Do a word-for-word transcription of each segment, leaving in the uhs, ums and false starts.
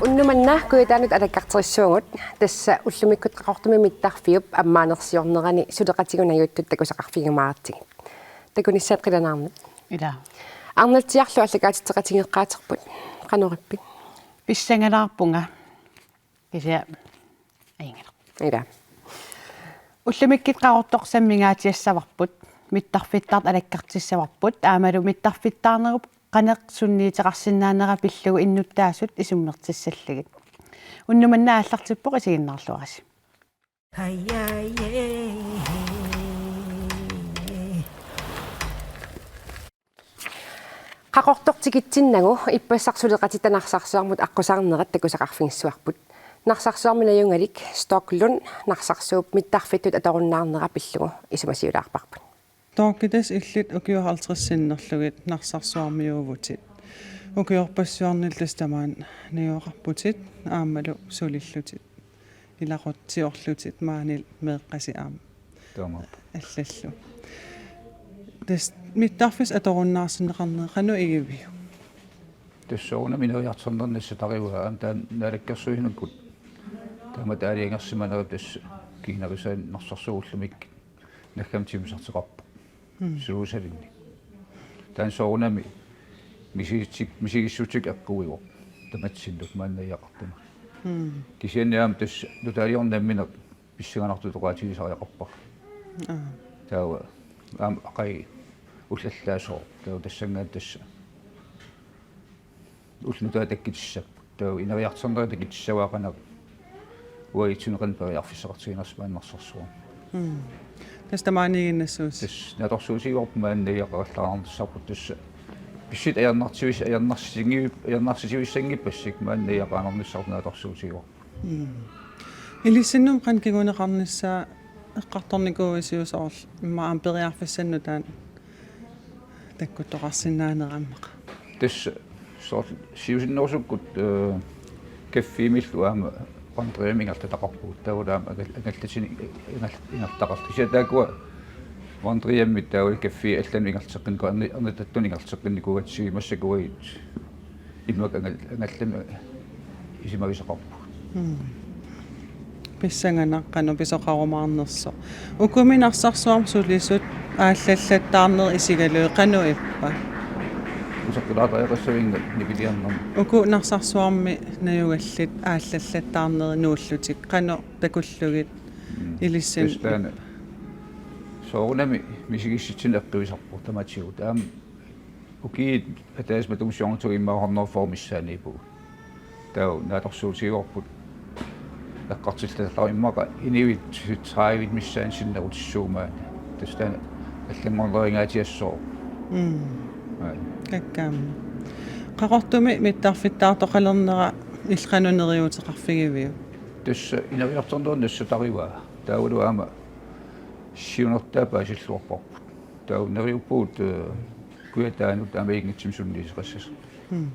Unnuk manna Kujataanut alakkarterissavagut, tassa ullumikkut Qaqortumi mittarfiup ammaanersiornerani suleqatigut najuuttut takusaqarfigiumaartigit. Takunissaat qilanaarnut. Ila. Arnaltsiarlu aallakaatitseqatigeeqqaaterput. Qanoq ippit? Pissangalaarpunga. Kisianni ajunngilaq. Ila. Ullumikkut Qaqortoq sammingaatsiassavarput, mittarfittaartut alakkartissavarput, aammalu mittarfittaarnerup qanoq sunniuteqarsinnaanera pillugu innuttaasut isummertissallugit. Unnuk manna aallartippoq, isiginnaarluarisi. Qaqortoq tikitsinnagu ippassaq suleqatitta Narsarsuarmut aqqusaarnerat takusaqarfigissavarput. Narsarsuarmi najugalik Stork Lund Narsarsuup mittarfittut atorunnaarnera pillugu isumasiulaarparput. Storkip tassa illit ukiut halvtreds sinnerlugit Narsarsuarmiuuvutit. Ukiorpassuarnillu tassa tamaani najugaqarputit aammalu sulillutit. Ilaqutsiorlutit maanilu meeqqasi aamma. Taamaappoq. Allallu. Tassa mittarfissat atorunnaarsinneqarneri qanoq igiviuk? Tassa soorunami ineriartornerit nassatarivaat, aamma taanna naalakkersuisukkut. Taamatut aalajangersimanerit tassa kiinarisaanni Narsarsuup ullumikkut naggammik timmisartoqarpoq. Mm. Suusalinni. Taanna soorunami misigissut-, misigissutsit eqquivoq. Tamatsinnut maani najugaqartama. Mm. Kisianni aamma tassa nutaaliorneq nammineq pissanganartoqatigisariaqarpara. Aa. Taava aamma qai ullallaasooq. Taava tassanngaanniit tassa ulloq nutaaq takkutissappat. Taava ineriartornerit takkutissavaat qanoq uagutsinnut qanoq periarfissaqartiginersoq maani Narsarsuarmi. Mm. Tassa tamaaniiginnassuusi. Tassa naatsorsuutigaarput maani najugaqarallarnissarput tassa. Pissutsit ajornartivis-, ajornarsitigivi-, ajornarsitivissanngippassuk maani najugaqarnissarput naatsorsuutigaarput. Mm. Ilissinnut qanoq kinguneqarnissaa eqqartornikuuisiuk soorlu immaqa aamma periarfissannut taanna takkuttoqarsinnaanera immaqa? Tassa soorlu siusinnerusukkut, eh, kaffiimillu aamma vandrehjemmi ingerlataqarpugut. Taavalu aamma angal-, angallatini-, angal-, ingerlataqarluta. Kisianni taakkua vandrehjemmit taavalu kaffiit allanut ingerlateqqinnikuu-, arni-, arnattattunut ingerlateqqinnikuugatsigit massakkut uagut immaqa angal-, angallamik isumagisaqarpugut. Mm. Pissanganaq qanoq pisoqarumaarnersoq. Ukumi Narsarsuarmi sulisut aallallattaarnerit isigalugit qanoq ippa? Useqqilaartariaqassavinnga nipiliarnermi. Uku Narsarsuarmi najugallit aallallattaarnerit nuullutik qanoq takullugit? Mm. Ilissinnut. Tassa taanna soorunami misigissutsinik eqquivisarput tamatigut. Aamma ukiut ataaseq matuma siornatigut immaqa hundrede og fyrre missaanniippugut. Taava naatsorsuutigaarput eqqartullattaarneq immaqa inuit tredive missaanni sinnerutissuumaarput. Tassa taanna allanngornerungaatsiassooq. Mm. Ai. Kakkaammat. Qaqortumi mittarfittaartoqalernera illit qanoq neriuuteqarfigiviuk? Tassa ineriartornerit nassatarivaat. Taavalu aamma siunertaat paasilluarparput. Taava neriuppugut, eh, Kujataanut aamma ajunngitsumik sunniuteqassasoq. Mm.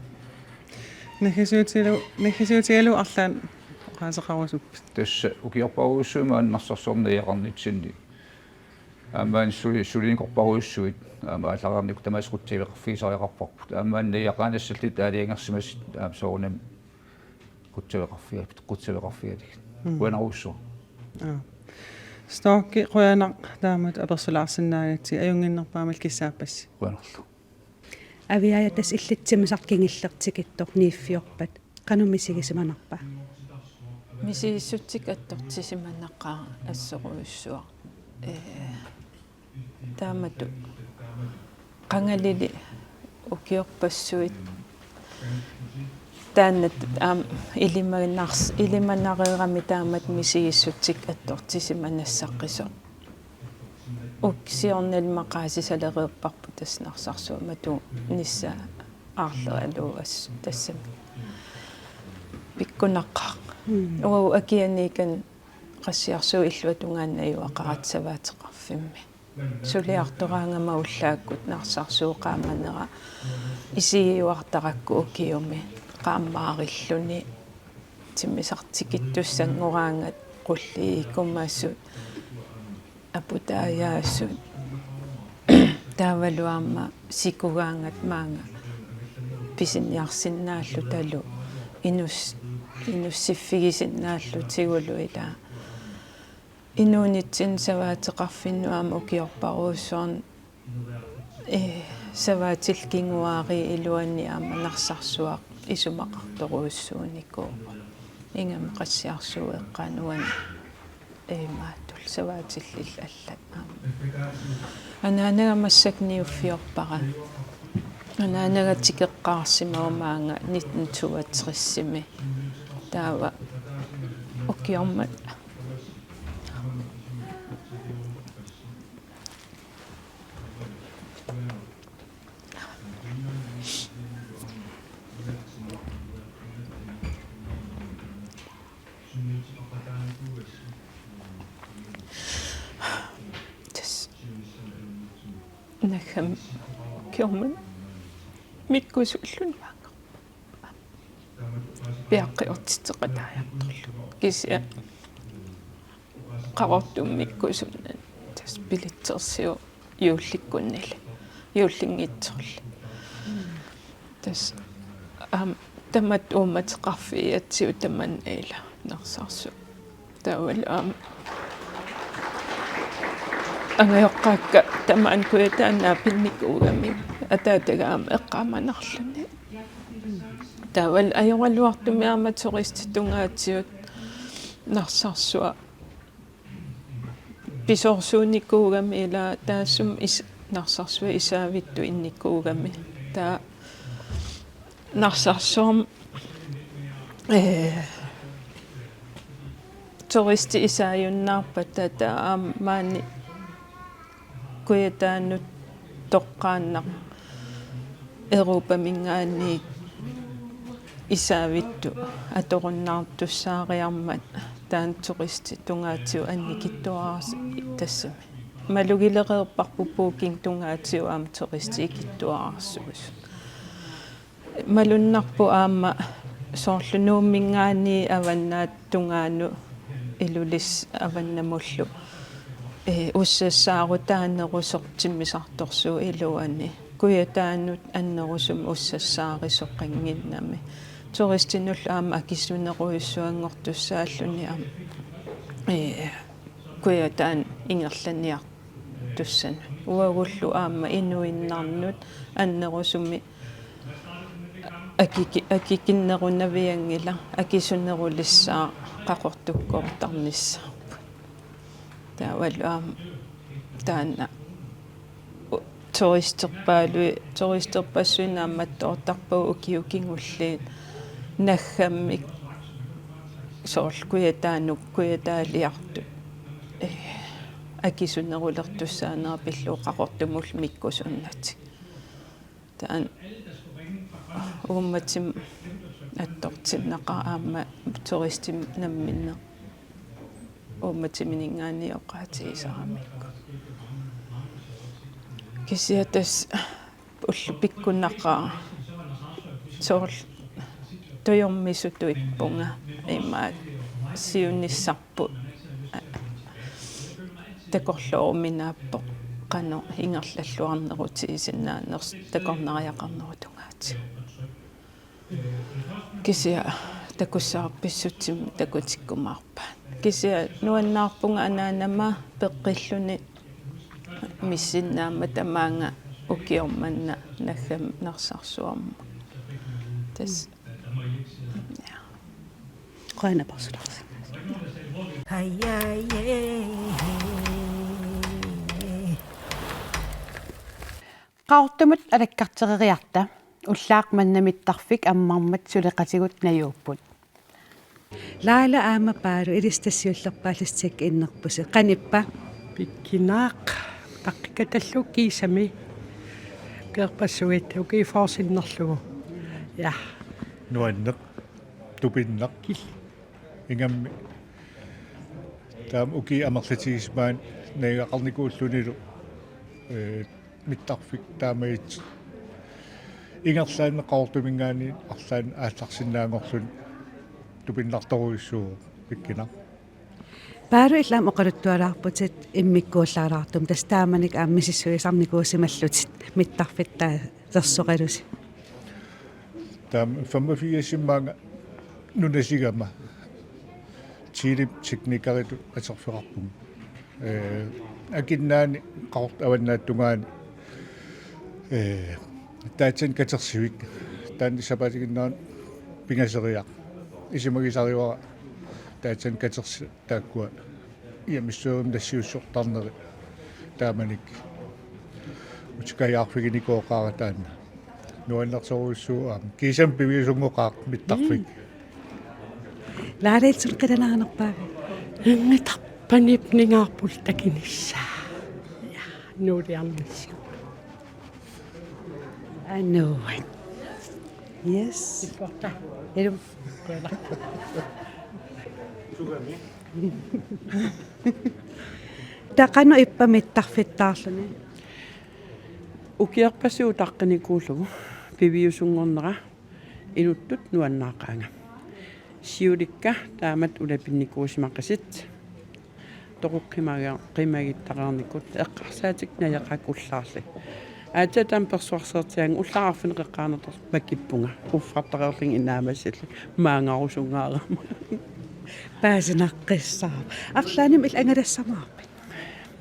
Naggasiutigalugu, naggasiutigalugu arlaannik oqaaseqarusuppit? Tassa ukiorparujussuit maani Narsarsuarmi najugaqarnitsinni. Aamma maani suli-, sulinikorparujussuit, aamma aallarnikkut tamaasa qutsavigineqarfigisariaqarparput. Aamma maani najugaqaannassalluta aalajangersimasut, aamma soorunami qutsavigineqarfiga-, qutsavigineqarfigalugit. Mm. Qujanarujussuaq. Aa. Stork, qujanaq taamatut apersulaarsinnaagatsigit, ajunnginnerpaamik kissaappassi. Qujanarlu. Aviaja, tassa illit timmisartoq kingulleq tikittoq niogfyrre-ppat. Qanoq misigisimanerpa? Misigissutsit attortisimanaqaaq assorujussuaq. Ee, taamatut qangalili ukiorpassuit taanna aamma ilimanars-, ilimanareerami taamatut misigissutsit attortisimanassaqisoq. Ukiut siornallit maqaasisalereerparput tassa Narsarsuarmi atuunissaa aarleralugu assut tassami pikkunaqaaq. Mm. Uagut akianiikkanik Qassiarsuup illuatungaani najugaqaratta savaateqarfimmi. Suliartoraangama ullaakkut Narsarsuup qaammanera isigiuartarakku ukiumi qaammaarilluni timmisartikittussanngoraangat, qulliikumasut, aputaajaasut, taavalu aamma sikugaangat maanga pisiniarsinnaallutalu inus-, inussiffigisinnaallutigu ilaa. Inuunitsinni savaateqarfinnut aamma ukiorparujussuarni, eh, savaatillit kinguaariit iluanni aamma Narsarsuaq isumaqartorujussuunikuuvoq. Ingammik qassiarsuup eqqaanuani, eh, imaattullu savaatillillu allat aamma. Anaanaga massakkut niuffiorpara. Anaanaga tikeqqaarsimavoq maanga nitten toogtresimi. Taava ukiormat Tassa. Naggami ukiormat mikkusuulluni maanga piaqqiortitseqataajartorlugu. Kisianni Qaqortumi mikkusunnani tassa bilitsersivoq juullikkunnili, juullinngitsorli. Tassa aamma tamatta uummateqarfigigatsigu tamanna ilaa Narsarsuaq. Taavalu aamma angajoqqaakka tamaani Kujataani naapinnikuugamik ataataga aamma eqqaamanarluni. Taavalu ajoraluartumik aamma turistit tungaatigut Narsarsuaq pisoorsuunikuugami ilaa taassuma is-, Narsarsuaq isaavittut innikuugami. Taava Narsarsuarmi, eh, turistit isaajunnaarpata taava aamma maani Kujataanut toqqaannaq Europaminngaanniit isaavittut atorunnaartussaariarmat taanna turistit tungaatigut annikitsuararsuuvoq tassami. Malugilereerparput Booking tungaatigut aamma turistit ikittuararsuusut. Malunnarpoq aamma soorlu Nuumminngaanniit avannaata tungaanut Ilulissat avannamullu, eh, ussassaarutaanerusoq timmisartorsuup iluani. Kujataanut annerusumik ussassaarisoqannginnami. Turistinullu aamma akisunerujussuanngortussaalluni aamma, eh, Kujataani ingerlaniartussanut. Uagullu aamma inuinnarnut annerusumik akiki-, akikinnerunavianngilaq, akisunerulissaaq Qaqortukkoortarnissaat. Taavalu aamma taanna u-, turisterpaalu-, turisterpassuit naammattoortarpagut ukiut kingulliit naggammik soorlu Kujataanut, Kujataaliartut, eh, akisunerulertussaanera pillugu Qaqortumullu mikkusunnatik. Taanna uummatimik attortinnaqaaq aamma turistit namminneq uummatimininngaanniit oqaatigisaramikku. Kisianni tassa ullut pikkunaqaaq soorlu tujormisutut ippunga imaattoq siunissarput takorlooruminaappoq qanoq ingerlalluarnerutigisinnaanersoq takornariaqarnerup tungaatigut. Kisianni takussavarpassuarnik takutikkumaarpaat. Kisianni nuannaarpunga anaanama peqqilluni missinnaammat tamaanga ukiormanna naggami Narsarsuarmut. Tassa. Ja. Qujanaq apersularsi. Qaqortumut alakkartereriarta ullaaq manna mittarfik ammarmat suleqatigut najuupput. Laila aamma Paalu ilissi tassa siullerpaallasi tjekki innerpusi. Qanippa? Pikkunaaq, taqqikatallu kiisami. Ukiorpassuit, ukiut fyrre sinnerlugu. Ja. Nuanneq, tupinnaq. Kil. Ingammik. Taama ukiut amerlatigisimaat najugaqarnikuullunilu, eh, mittarfik taamaattut ingerlaannaq Qaqortuminngaanniit arlaannik aallarsinnaanngorluni tupinnartorujussuuvoq pikkunaq. Paalu, illit aamma oqaluttualaarputit immikkuullaalaartumik, tassa taamanikkut aamma misissuisarnikuusimallutit mittarfittaalersoralusi. Taama femogfirsimi maanga nunasigama Chilep teknikeritut atorfeqarpunga. Ee, Akunnaani Qaqortup avannaata tungaani, ee, taatsanik katersivik. Taanna sapaatiginnaani pingasoriaq. Isumagisarivara taatsanik katersi- taakkua iamissoorim nassiussortarneri taamanikkut. Utikajaarfiginikuuara taanna. Nuannersorujussuuvoq aamma. Kiisami piviusunngoqaaq mittarfik. Mm. Laaliilsut qilanaarnerpaavit? Ingitarpanip ningaarpullu takunissaa. Ja, nuuliarnissaa. Anuat. Yes. Illu. Taava qanoq ippa mittarfittaarluni? Ukiorpassuit utaqqinikuullugu piviusunngornera inuttut nuannaaqaanga. Siulikka taamatut ulapinnikuusimaqasit. Toqoqqimagi-, qimagittareernikut eqqarsaatit najoqaakka ullaarli. Aatsaat taama persuarsiortigaanga ullaaq arfineq-eqqaanartorlu makippunga. Uffartareerlunga inaammassillunga maanngarusunngaarama. Paasinaqqissaaq. Arlaannik illit angalassamaarpit?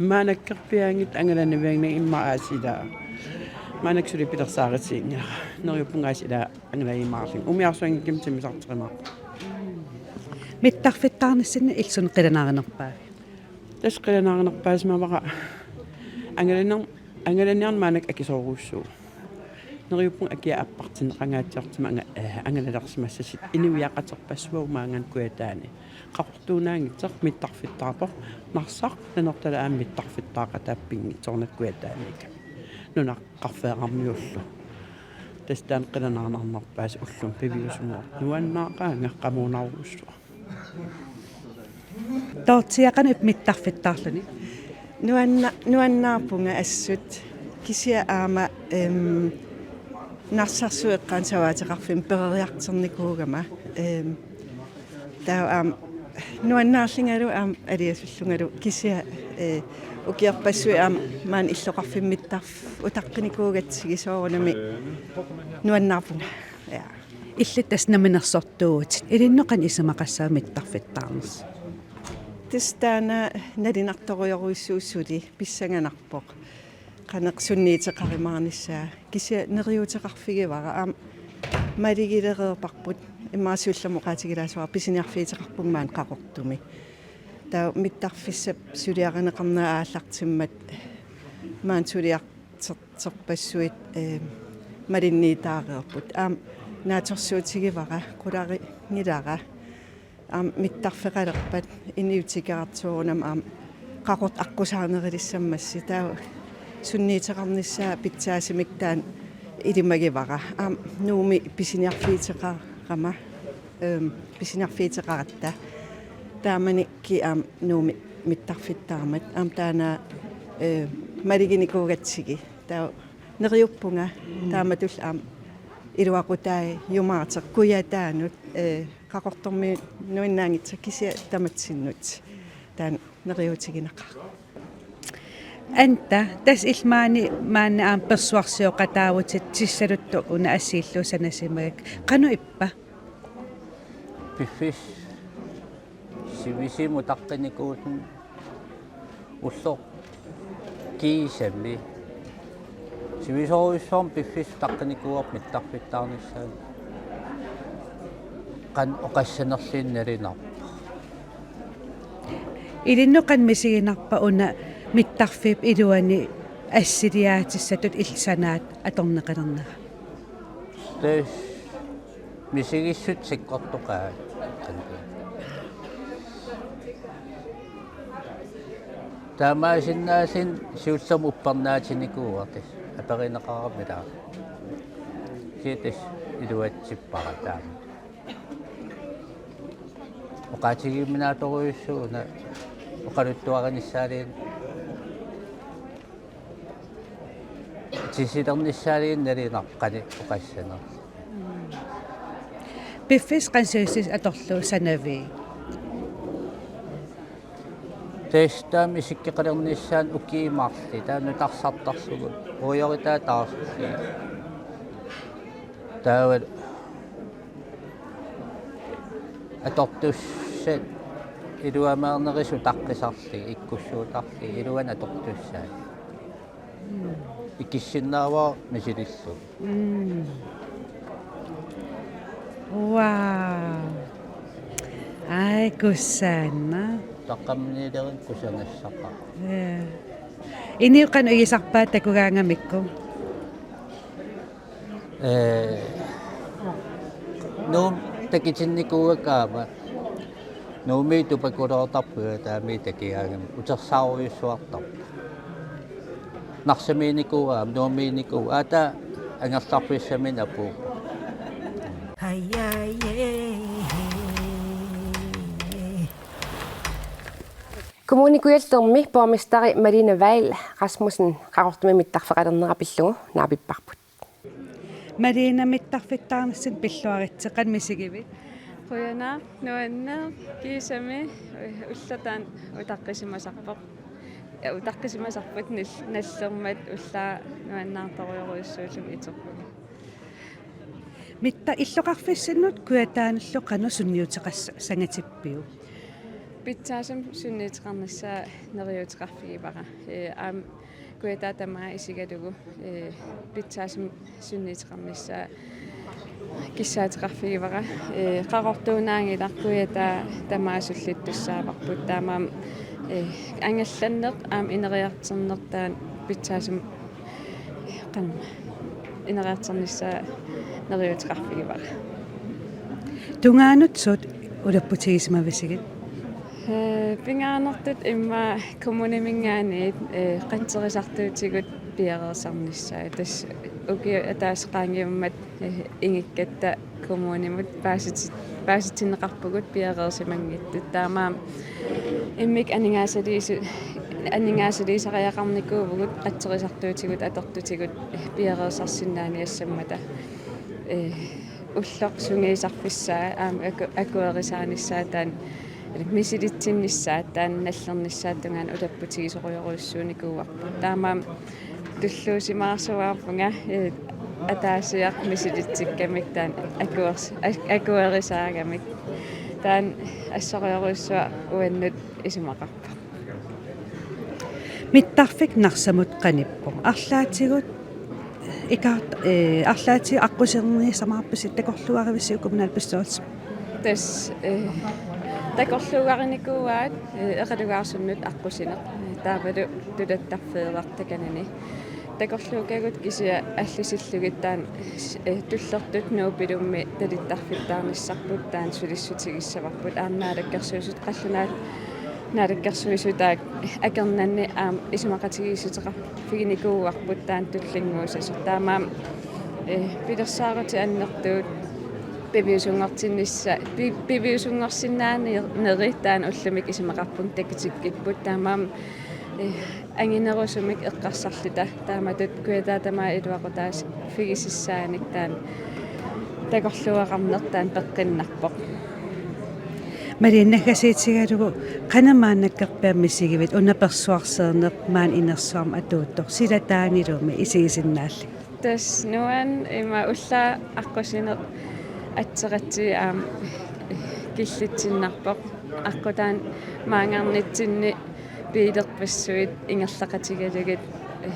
Maannakkorpiaanngitsoq angalanavianngilanga, immaqa aasiit ilaa. Maannakkut suli pilersaarutiginngilara. Neriuppunga aasiit ilaa angalagiumaarlunga. Umiarsuanngikkunik timmisartorumaarpunga. Mittarfittaarnissinni illit suna qilanaarinerpaavit? Tassa qilanaarinerpaasimavara angalaner-, angalaniarneq maannakkut akisoorujussuuvoq. Neriuppunga akia appartinneqangaatsiartumik anga-, ee, angalalersimassasut, inuiaqatik passuagut maanngaanniit Kujataani. Qaqortuunaanngitsoq mittarfittaarpoq, Narsaq, Nanortalik aamma mittarfittaaqataa pinngitsoornata Kujataaniikka. Nunaqarfeerarmiullu. Tassa taanna qilanaarnarnerpaasaq ullumi piviusunngortoq. Nuannaaqaanga, qamuunarujussuaq. Dorthea, qanoq ippa mittarfittaarluni? Nuanna-, nuannaarpunga assut. Kisianni aamma, em, Narsarsuup eqqaani savaateqarfimmut peroriartornikuugama. Em, taava aamma nuannaarlungalu aamma aliasullungalu kisianni, ee, ukiorpassuit aamma maani illoqarfimmi mittarf-, utaqqinikuugatsigit soorunami nuannaarpunga. Ja. Illit tassa namminersortuuvutit. Ilinnut qanoq isumaqassava mittarfittaarnersi? Tassa taanna nalunartorujorujussuuvoq suli, pissanganarpoq. Qanoq sunniuteqarumaarnissaa. Kisianni neriuuteqarfigivara, aamma malugilereerparput, immaqa siullermik oqaatigilaassuara pisiniarfiuteqarpunga maani Qaqortumi. Taava mittarfissap suliarineqarnera aallartimmat maani suliar-, ter-, terpassuit, ee, malunniutaareerput. Aamma naatsorsuutigivara, qularinngilara. Aamma mittarfeqalerpat inuutikkiartorunam aamma Qaqortoq aqqusaarnerulissammassuk, taava sunniuteqarnissaa pitsaasumik taanna ilimagivara. Aamma Nuummi pisiniarfiuteqarama, em, pisiniarfiuteqaratta. Taamanikkut aamma Nuummi mittarfittaarmat. Aamma taanna, ee, maluginikuugatsigit. Taava neriuppunga taamatullu aamma iluaqutaajumaartoq Kujataanut, ee, Qaqortormiunnuinnaanngitsoq kisianni tamatsinnut. Taanna neriuutigineqaaq. Anda, tassa illit maani maanna aamma persuarsioqataavutit, tissaluttoq una assiillugu sanasimagakku. Qanoq ippa? Piffissaq sivisuumik utaqqinikuulluni ulloq kiisami. Sivisoorujussuarmik piffissaq utaqqinikuuarput mittarfittaarnissaanut. Qanoq oqassanerluineq nalunarpoq. Ilinnut qanoq misiginarpa una mittarfiup iluani assiliaatissatut illit sanaat atorneqalernera? Tassa misigissutsit sakkortoqaat. Taamaasinnaalluni siullermik uppernaatinikuuarput, aperineqarami taava. Kisianni tassa iluatsippara taanna. Oqaatigiuminaatorujussuuvoq una oqaluttuarinissaanut, tisilernissaanut nalunarpoq qanoq oqassanerlugu. Piffissaq qanoq sivisutigisut atorlugu sanavii? Tassa taama isikkoqalernissaanut ukiut marluk taanna nutarsartarlugu. Uioritaa taarserlugit. Taava atortussat iluamik aanerisut utaqqisarlugit, ikkussuuttarlugit, iluanni atortussaat. Ikissinnaavara misilillugu. Mm. Wow. Ai, kusanaq. Taqqamaniilerin kusanassaqaaq. Ja. Inuit qanoq igisarpaat takugaangamikku? Ee, Nuummi takutinnikuuakka aamma. Nuummi tupakulaartarput, taama takugaangamik utersaarujussuartarput. Narsamiinnikuuakka aamma, Nuummiinnikuuakka, aatsaat angerlarfissaminnik apuuppoq. Kommune Kujallermi borgmesteri Malene Vahl Rasmussen Qaqortumi mittarfeqalernera pillugu naapipparput. Malene, mittarfittaarnissannut pilluaritsi, qanoq misigivit? Qujanaq, nuanneq, kiisami ulloq taanna utaqqisimasarpoq. Ja, utaqqisimasarput nal-, nallermat ullaaq nuannaartorujorujussuulluni iterpugut. Mitta-, illoqarfissinnut Kujataanullu qanoq sunniuteqassangatippiuk? Pitsaasumik sunniuteqarnissaa neriuuteqarfigivara. Ee, aamma Kujataata tamaat isigalugu, ee, pitsaasumik sunniuteqarnissaa kissaateqarfigivara. Ee, Qaqortuunaanngilaq, Kujataata tamaat sullittussaavarput. Taamaammat, ee, angallanneq aamma ineriartorneq taanna pitsaasumik, ee, qanoq ineriartornissaa neriuuteqarfigivara. Tungaanut suut ulapputigisimavisigut? Ee, pingaarnertut immaqa kommuniminngaanniit, ee, qatserisartuutigut piareersarnissaat. Tassa ukiut ataaseq qaangiummat, ee, ingikkatta kommunimut paasiti-, paasitinneqarpugut piareersimanngitsut. Taamaammat immikkut aningaasaliisu-, aningaasaliisariaqarnikuuvugut qatserisartuutigut atortutigut, ee, piareersarsinnaaniassammata. Ee, ulloq sungiusarfissaa aamma aku-, akuerisaanissaa taanna, misilitsinissaa taanna nallernissaata tungaanut ulapputigisorujorujussuunikuuarput. Taamaammat tulluusimaarsuaarpunga, ee, ataasiaq misilitsikkamik taanna akuers-, ak-, akuerisaagamik. Taanna assorujorujussuaq uannut isumaqarpoq. Mittarfik Narsamut qanippoq. Arlaatigut ikaart-, ee, arlaatigut aqquserniissamaarpisi, takorluugarivisiuk kommunalbestyrelsimi? Tassa, ee, takorluugarinikuuaat, ee, eqalugaarsunnut aqqusineq. Taavalu tulattarfeeraq takanani. Takorluukkagut kisianni allasillugit taanna, ee, tullertut Nuup Ilummi talittarfittaarnissarput taanna sulissutigissavarput. Aamma Naalakkersuisut qallunaat naalakkersuisut taakku akornanni aamma isumaqatigiissuteqarfiginikuuarput taanna tullinnguussasoq. Taamaammat, ee, pilersaarutit annertuut piviusunngortinnissa-, pi-, piviusunngorsinnaaneri taanna ullumikkut isumaqarpunga takutikkipput. Taamaammat, ee, anginerusumik eqqarsarluta taamatut Kujataata tamaat iluaqutaaffigisassaannik taanna takorluugarneq taanna peqqinnarpoq. Malene, naggasiitigalugu qanoq maannakkorpiaq misigivit, una persuarseerneq maani inersuarmi atuuttoq, silataanilumi isigisinnaallugit? Tassa nuann' ima ullaaq aqqusineq atseratsigit aamma killitsinnarpoq. Aqqutaani maanngarnitsinni biilerpassuit ingerlaqatigalugit, ee,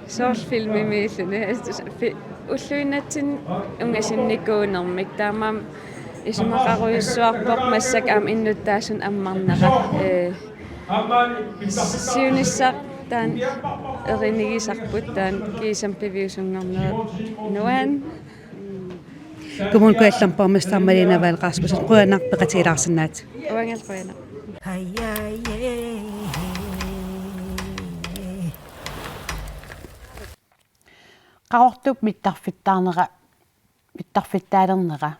soorlu filmimiilluni, fi-, ulluinnatsinni ungasinnikuunermik. Taamaammat isumaqarujussuarpoq massakkut aamma innuttaasunik ammarnera. Ee, siunissaq taanna erinigisarput taanna kiisami piviusunngornerat nuann'. Kommune Kujallermi borgmester Malene Vahl Rasmussen, qujanaq peqatigilaarsinnaagatsigit. Uangalu qujanaq. Qaqortup mittarfittaarnera, mittarfittaalernera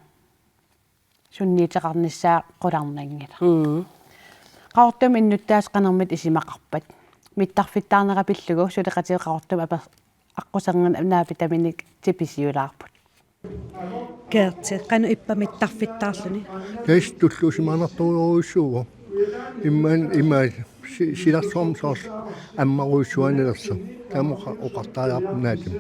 sunniuteqarnissaa qularnanngilaq. Mm. Qaqortumi innuttaasut qanormita isumaqarpat? Mittarfittaarnera pillugu suleqatigut Qaqortumi aper-, aqquserngani naapitaminik tipisiulaarput. Gerti, qanoq ippa mittarfittaarluni? Tassa tulluusimaarnartorujussuuvoq. Immaqa, immaqa si-, silarsuarmi soorlu ammarujussuannilersoq. Taama oqa-, oqartariaqarpoq naatami.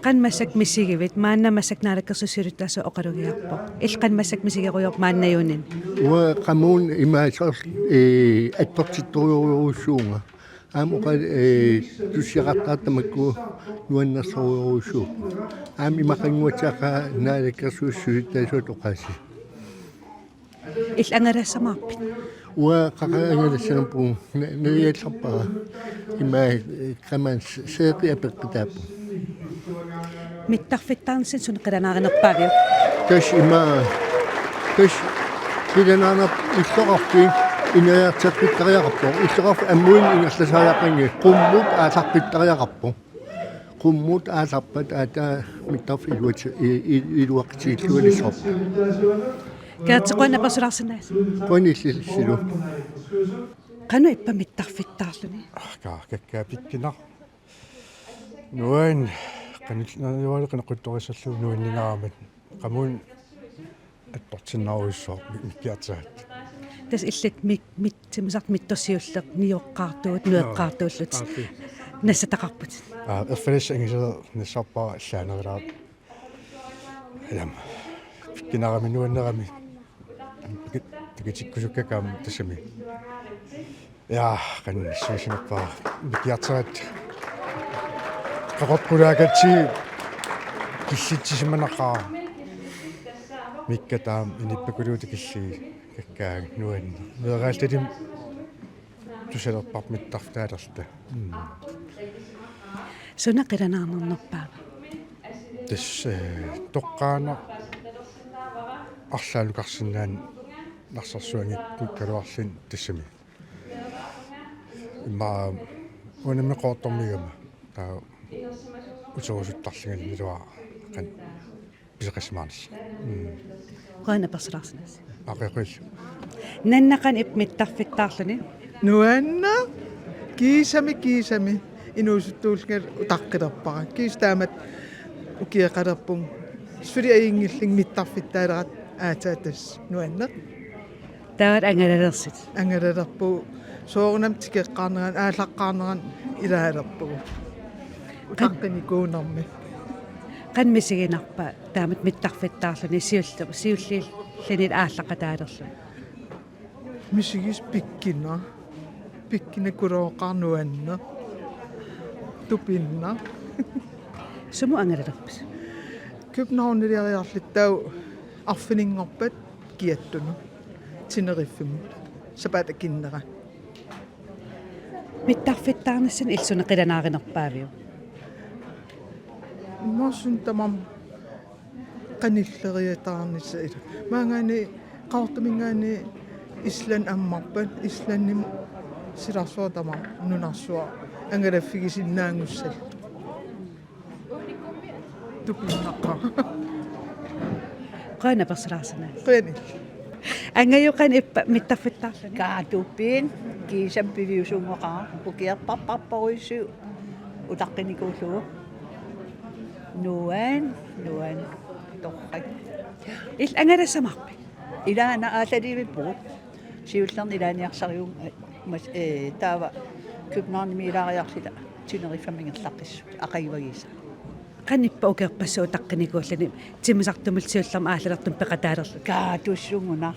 Qanoq massakkut misigivit? Maanna massakkut naalakkersuisut siulittaasuat oqalugiarpoq. Illit qanoq massakkut misigerujoorpit maannajuunini? Uanga qamuuna immaqa soorlu, ee, attortittorujorujussuuvunga. Aamma oqa-, ee, tussiaqartartut tamakku nuannersorujorujussuupput. Aamma imaqannguatsiaqaaq naalakkersuisut siulittaasuata oqaasii. Illit angalassamaarpit? Uanga qaqugumut angalassanngorpugut, na-, naligiallarpara. Immaqa, ee, qamani s-, seeqqi apeqqutaapput. Mittarfittaarnissani suna qilanaarinerpaaviuk? Tassa immaqa, tassa qilanaarnerput illoqarfiit ineriartoqqittariaqarpoq. Illoqarfik ammuinnaq ingerlasariaqanngilaq, qummut aallarpittariaqarpoq. Qummut aallarpat aatsaat mittarfik iluat-, i-, i-, iluaqutigiilluarnissaat. Gerti, qujanaq apersulaarsinnaagavit. Qujanaq illillu. Qanoq ippa mittarfittaarluni? Aa, ka-, kakkaak pikkunaq. Nuann-, qanil-, nuann-, qanoq quttorissallugu nuanningaarmat. Qamuuna attortinnerujussuaq mi-, mikkiarteratta. Tassa illit mik-, mit-, timmisartut mittorsiulleq nioqqaartugut, nueqqaartuullutit. Qaarpit. Nassataqarputit. Aa, erfalissaq angisaleq nassaarpara allaanerulaaq. Jam. Pikkunarami nuannerami. Piki-, pikitikkusukkakka aamma tassami. Ja, qanilliussinerpara. Mikkiarteratta. Qaqortoq qulaakatsi killitsisimanaqaaq. Mikkat aamma inuppakuluutit killii kakkaak nuanneq. Meeraaltatim tusalerparput mittarfittaalerluta. Mm. Suna qilanaarnarnerpaava? Tassa, ee, toqqaannaq arlaannukarsinnaaneq narsarsuanngikkaluarluni tassami. Immaqa unammi Qaqortormigama. Taava uterusuttarlunga naluara qanoq pisoqassimaarnissaq. Mm. Qujanaq apersulaarsinnaagavit. Aa, qujanaq. Nanna, qanoq ippa mittarfittaarluni? Nuanneq, kiisami, kiisami. Inuusuttuullunga utaqqilerpara. Kiisa taamatut ukioqalerpunga. Suli ajunngillat mittarfittaaleratta aatsaat tassa nuanneq. Taava angalalersut? Angalalerpugut soorunami tikeqqaarnerani, aallaqqaarnerani ilaalerpugut. Utaqqinikuunermi. Qanoq misiginarpa taamatut mittarfittaarluni siulli-, siulliulluni aallaqqataalerluni? Misigis pikkunaq. Pikkunaq, kulooqaaq, nuanneq. Tupinnaq. Sumut angalalerpisi? Københavniliariarluta taava arfininngorpat kiattunut Teneriffimmut sapaatip akunnera. Mittarfittaarnissani illit suna qilanaarinerpaaviuk? Immaqa suna tamarmi qanilleriataarnissaq ilaa. Maanngaanniit Qaqortuminngaanniit Island ammarpat, Islandimi silarsuaq tamarmi nunarsuaq angalaffigisinnaanngussallugu. Tupinnaqaaq. Qujanaq apersulaarsinnaagavit. Qujanaq. Angaju, qanoq ippa mittarfittaarluni? Kaa, tupinnaq, kiisami piviusunngoqaaq, ukiorparparparujussuuvoq utaqqinikuullugu. Nuann-, nuann-, torrak. Illit angalassamaarpit? Ilaana aallaliivippugut. Siullerni ilaaniarsarivunga, mas-, ee, taava Københavnimi ilaariarluta Teneriffammut ingerlaqqissut aqaguagiisa. Qanoq ippa ukiorpassuit utaqqinikuulluni timmisartumillu siullermik aallalertumik peqataalerlutit? Kaa, tassunga una.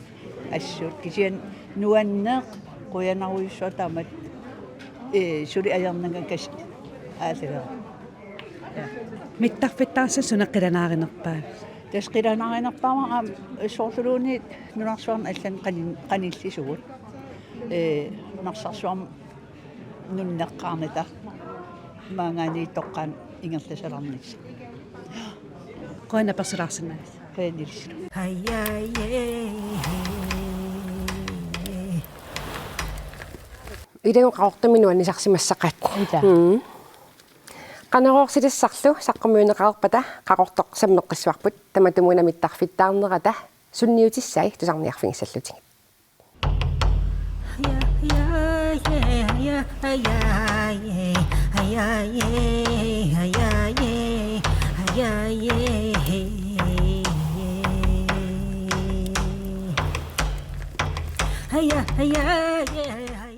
Assut kisianni nuanneq, qujanarujussuaq taamatut, ee, suli ajornannga kas-, aallalereerput. Ja. Mittarfittaarnissani suna qilanaarinerpaaviuk? Tassa qilanaarinerpaammat aamma soorluluunniit nunarsuarmi allani qani-, qanillisugut. Ee, Narsarsuarmi nunneqqaarnata maanngaanniit toqqaannaq ingerlasalernissaa. Qujanaq apersulaarsinnaagavit. Qujanaq ilillugu. Ilagut Qaqortumi nuannisarsimassaqaat. Ilaa. Mm. Qanorooq silissarlu saqqummiunneqareerpata Qaqortoq sammeqqissuarput, tamatumuuna mittarfittaarnerata sunniutissai tusarniarfigissallugit. Heja, heja, heja, heja.